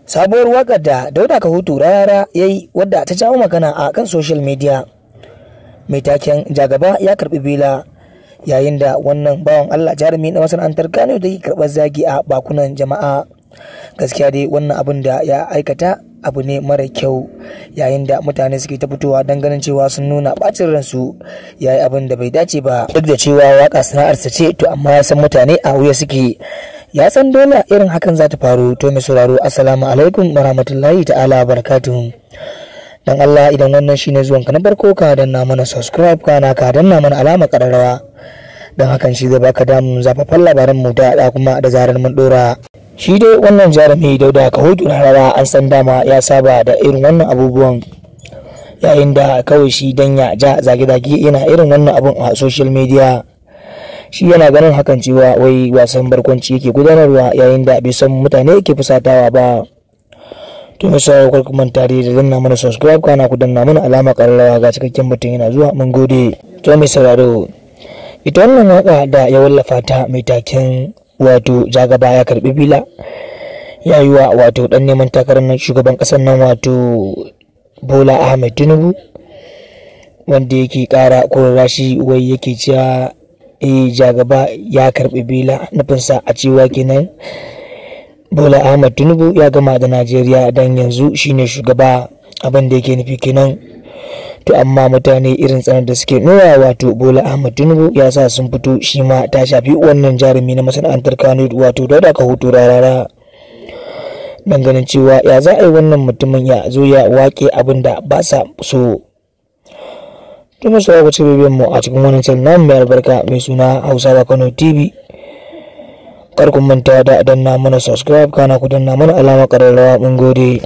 Sabuwar waƙar da Dauda Kahutu Rarara ya yi wadda ta jawo magana a kan social media mai taken "Jagaba ya karbi bela", yayin da wannan bawan Allah jarumi na masana'antar Kano da ke karɓar zagi a bakunan jama'a. Gaskiya dai wannan abin da ya aikata abu ne mara kyau, yayin da mutane suke ta fitowa don ganin cewa sun nuna bacin ransu. Ya yi abin da bai dace ba, duk da cewa waka sana'arsa ce, to amma ya san mutane a wuya suke, ya san dole irin hakan za ta faru. To mai sauraro, assalamu alaikum warahmatullahi ta'ala barakatuhu. Dan Allah, idan wannan shine zuwan ka na farko, ka danna mana subscribe, kana ka danna mana alama kararrawa, dan hakan shi zai baka damun zafafan labaran mu da kuma da zarar mun dora. Shi dai wannan jarumi Dauda Kahutu Rarara, an san dama ya saba da irin wannan abubuwan, yayin da kawai shi dan ya ja zage-zage yana irin wannan abun a social media. Shi yana ganin hakan cewa wai wasan barkwanci yake gudanarwa, yayin da bai san mutane yake fusatawa ba. To mai sauraro, kar ku manta da danna mana subscribe, kana ku danna mana alama kararrawa. Ga cikakken mutum yana zuwa, mun gode. To mai sauraro, ita wannan waka da ya wallafa ta mai taken wato "Jagaba ya karbi bila", ya yi wa wato dan neman takarar nan shugaban kasar nan, wato Bola Ahmed Tinubu, wanda yake kara korara shi, wai yake cewa eh, jagaba ya karbi bila, nufinsa a cewa kenan Bola Ahmed Tinubu ya gama da Najeriya dan yanzu shine shugaba, abin da yake nufi kenan. To amma mutane irin tsanar da suke nuna wato Bola Ahmed Tinubu ya sa sun fito, shi ma ta shafi wannan jarumi na masana'antar Kano, wato Dauda Kahutu Rarara, dan ganin cewa ya za a yi wannan mutumin ya zo ya wake abin da ba sa so. To masu ku ci bibiyan mu a cikin wannan channel namu mai albarka mai suna Hausawa Kano TV. Kar ku manta da danna mana subscribe, kana ku danna mana alama kararrawa. Mun gode.